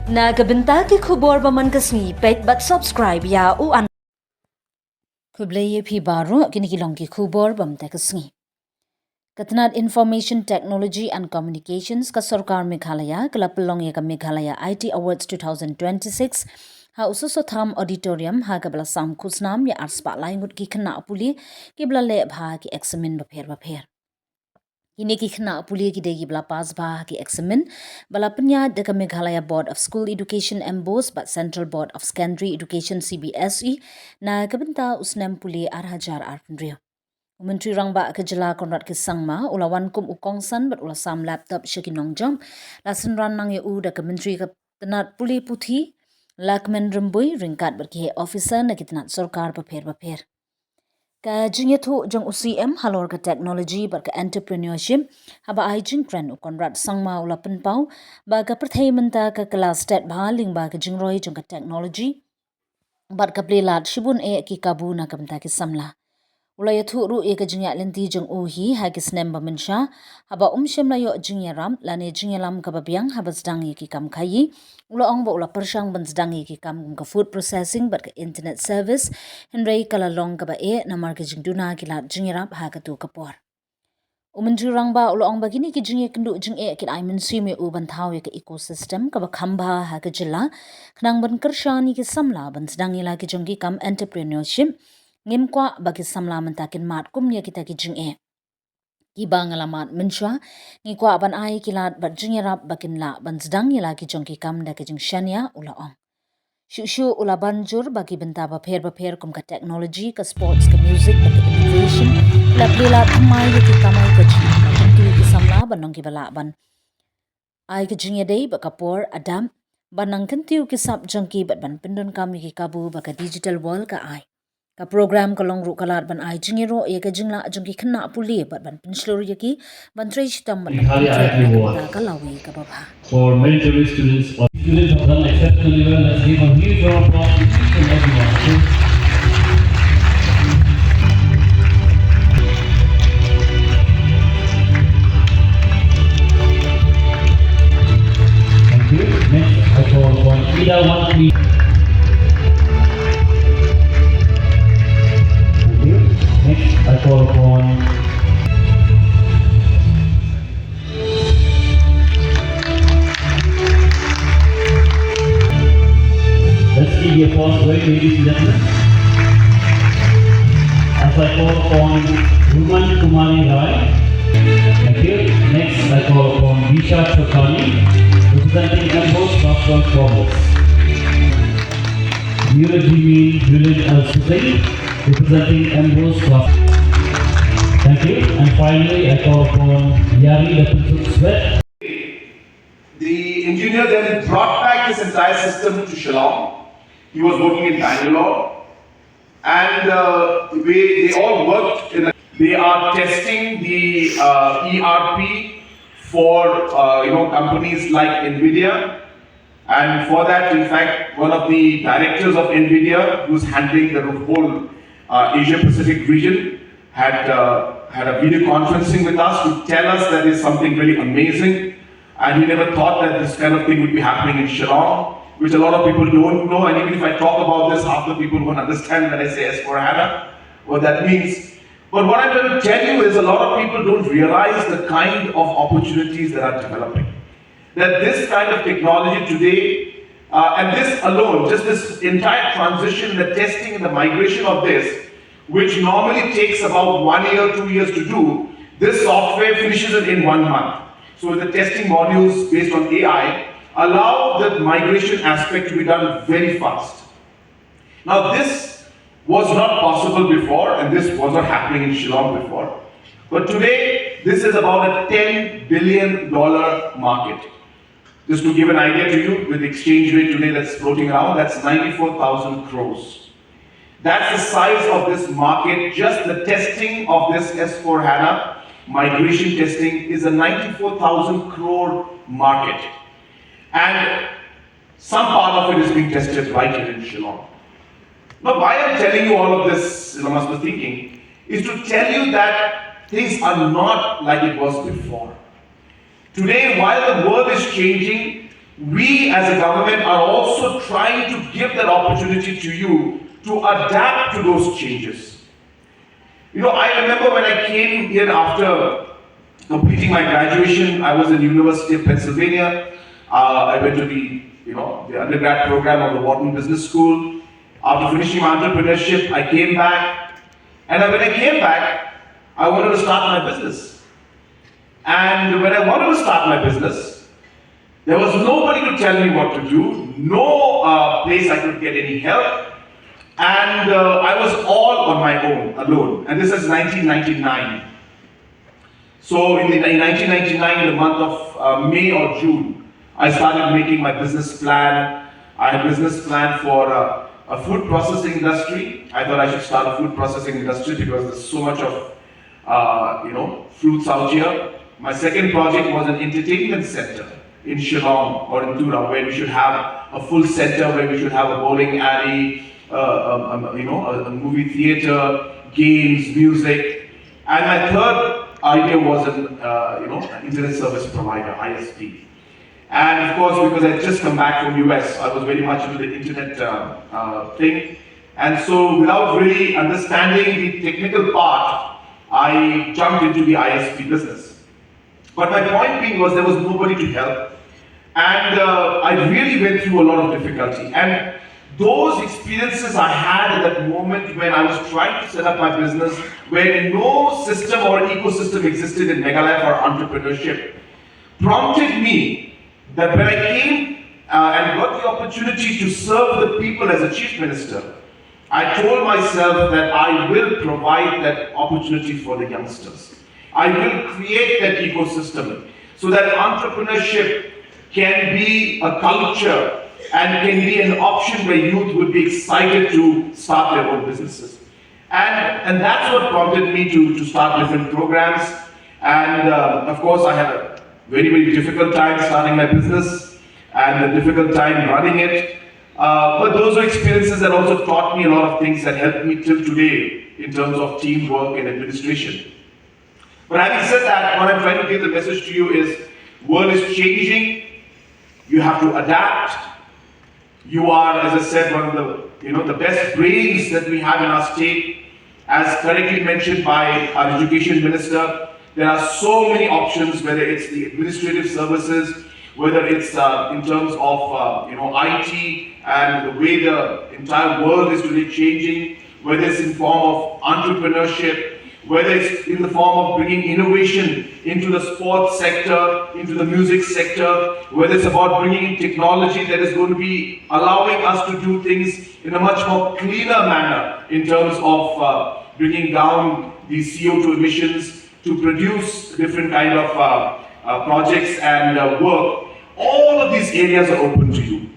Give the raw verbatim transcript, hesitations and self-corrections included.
Na ka bynta ki khubor ba man ka sngi, peit bad subscribe ïa u an. Khublei ïa phi baroh, kine ki long ki khubor ba man ka sngi. Ka tnat Information Technology and Communications ka sorkar Meghalaya ka la pynlong ïa ka Meghalaya I T Awards two thousand twenty-six ha u Soso Tham Auditorium ha kaba la sam khusnam ïa arspah lai ngut ki khynnah pule kiba la leh bha ha ki eksamin bapher bapher. Kine ki khynnah pule ki dei kiba la pass bha ha ki eksamin ba la pynïaid da ka Meghalaya Board of School Education, MBOSE, bad Central Board of Secondary Education, C B S E, na ka bynta u snem pule ar hajar arphew hynriew. U Myntri Rangbah ka jylla Conrad K Sangma u la wan kum u kongsan bad u la sam laptop sha ki nongjop. La synran lang ïa u da ka Myntri ka tnat pule puthi, Lahkmen Rymbui, ryngkat bad ki heh officer na ki tnat sorkar bapher bapher. Ka jingïathuh jong u C M halor ka technology bad ka entrepreneurship, haba ai jingkren, u Conrad Sangma u la pynpaw ba ka pyrthei mynta ka kylla stet bha lyngba ka jingroi jong ka technology bad ka plie lad shibun eh ki kabu na ka bynta ki samla. U la ïathuh ruh ïa ka jingïaid lynti jong u hi ha ki snem ba mynsha, haba um shym la ïoh jingïarap lane jingïalam kaba biang haba sdang ïa ki kam khaïi. U la ong ba u la pyrshang ban sdang ïa ki kam kum ka food processing bad ka internet service, hynrei ka la long kaba eh namar ka jingduna ki lad jingïarap ha katu ka por. U Myntri Rangbah u la ong ba kine ki jingïakynduh jingeh ki la ai mynsiem ïa u ban thaw ïa ka ecosystem kaba kham bha ha ka jylla, khnang ban kyrshan ïa ki samla ban sdang ïa la ki jong ki kam entrepreneurship. Ngim kwah ba ki samla mynta kin mad kum ïa kita ki jingeh kiba nga la mad mynshuwa. Ngi kwah ban ai ki lad bad jingïarap ba kin lah ban sdang ïa la ki jong ki kam da ka jingshaniah, u la ong. Shuh shuh u la ban jur ba ki bynta bapher bapher kum ka technology, ka sports, ka music bad ka innovation ki la plie lad thymmai ïa ki kamai kajih, ban kyntu ïa ki samla ban long kiba lah ban ai ka jingïadei bad ka por, adapt ban nang kyntiew ki sap jong ki bad ban pyndonkam ïa ki kabu ba ka digital world ka ai. Ka program ka long ruh ka lad ban ai jingïaroh ïa ka jinglah jong ki khynnah pule bad ban pynshlur ïa ki ban trei shitom bad ban pyntrei ïa ka bynta ka lawei kaba bha. For military students, or students have done exceptionally well. Let's give a huge round of applause to each and everyone. Thank you. Next, I call upon Ida Wangkli. Thank you. Next, I call upon Let's give a applause for it, ladies and gentlemen. As I call upon Ruman Kumari Rai. Thank you. Next, I call upon Disha Chokani, representing MBOSE Class twelve Commerce. Yurajimi Yulin Al Sutei, representing MBOSE Class. Thank you. And finally, I call upon Yari Lapinsuk Sweat. The engineer then brought back this entire system to Shillong. He was working in Bangalore. And uh, we, they all worked in a, they are testing the uh, E R P for uh, you know, companies like Nvidia. And for that, in fact, one of the directors of Nvidia, who's handling the whole uh, Asia Pacific region, had uh, had a video conferencing with us to tell us that is something really amazing. And we never thought that this kind of thing would be happening in Shillong, which a lot of people don't know. And even if I talk about this, half the people won't understand when I say S four HANA, what that means. But what I'm going to tell you is a lot of people don't realize the kind of opportunities that are developing. That this kind of technology today, uh, and this alone, just this entire transition, the testing and the migration of this, which normally takes about one year, two years to do, this software finishes it in one month. So the testing modules based on A I allow the migration aspect to be done very fast. Now, this was not possible before, and this was not happening in Shillong before. But today, this is about a ten billion dollar market. Just to give an idea to you, with the exchange rate today that's floating around, that's ninety-four thousand crores. That's the size of this market. Just the testing of this S four HANA migration testing is a ninety-four thousand crore market. And some part of it is being tested right here in Shillong. Now, why I'm telling you all of this, you know, must be thinking, is to tell you that things are not like it was before. Today, while the world is changing, We as a government are also trying to give that opportunity to you to adapt to those changes. You know, I remember when I came here after completing my graduation, I was in University of Pennsylvania. Uh, I went to the, you know, the undergrad program of the Wharton Business School. After finishing my entrepreneurship, I came back. And when I came back, I wanted to start my business. And when I wanted to start my business, there was nobody to tell me what to do, no uh, place I could get any help. And uh, I was all on my own, alone. And this is nineteen ninety-nine. So in, the, in nineteen ninety-nine, the month of uh, May or June, I started making my business plan. I had business plan for uh, a food processing industry. I thought I should start a food processing industry because there's so much of uh, you know, fruits out here. My second project was an entertainment center in Shillong or in Tura, where we should have a full center, where we should have a bowling alley, uh, um, um, you know, a, a movie theater, games, music. And my third idea was an, uh, you know, an internet service provider, I S P. And of course, because I'd just come back from U S, I was very much into the internet uh, uh, thing. And so, without really understanding the technical part, I jumped into the I S P business. But my point being was there was nobody to help. And uh, I really went through a lot of difficulty. And those experiences I had at that moment when I was trying to set up my business, where no system or ecosystem existed in Meghalaya for entrepreneurship, prompted me that when I came uh, and got the opportunity to serve the people as a chief minister, I told myself that I will provide that opportunity for the youngsters. I will create that ecosystem so that entrepreneurship can be a culture and can be an option where youth would be excited to start their own businesses. And, and that's what prompted me to, to start different programs. And uh, of course, I had a very, very difficult time starting my business and a difficult time running it. Uh, but those are experiences that also taught me a lot of things that helped me till today in terms of teamwork and administration. But having said that, what I'm trying to give the message to you is world is changing. You have to adapt. You are, as I said, one of the you know the best brains that we have in our state. As correctly mentioned by our education minister, there are so many options, whether it's the administrative services, whether it's uh, in terms of uh, you know I T and the way the entire world is today changing, whether it's in form of entrepreneurship, whether it's in the form of bringing innovation into the sports sector, into the music sector, whether it's about bringing in technology that is going to be allowing us to do things in a much more cleaner manner in terms of uh, bringing down the C O two emissions, to produce different kind of uh, uh, projects and uh, work. All of these areas are open to you.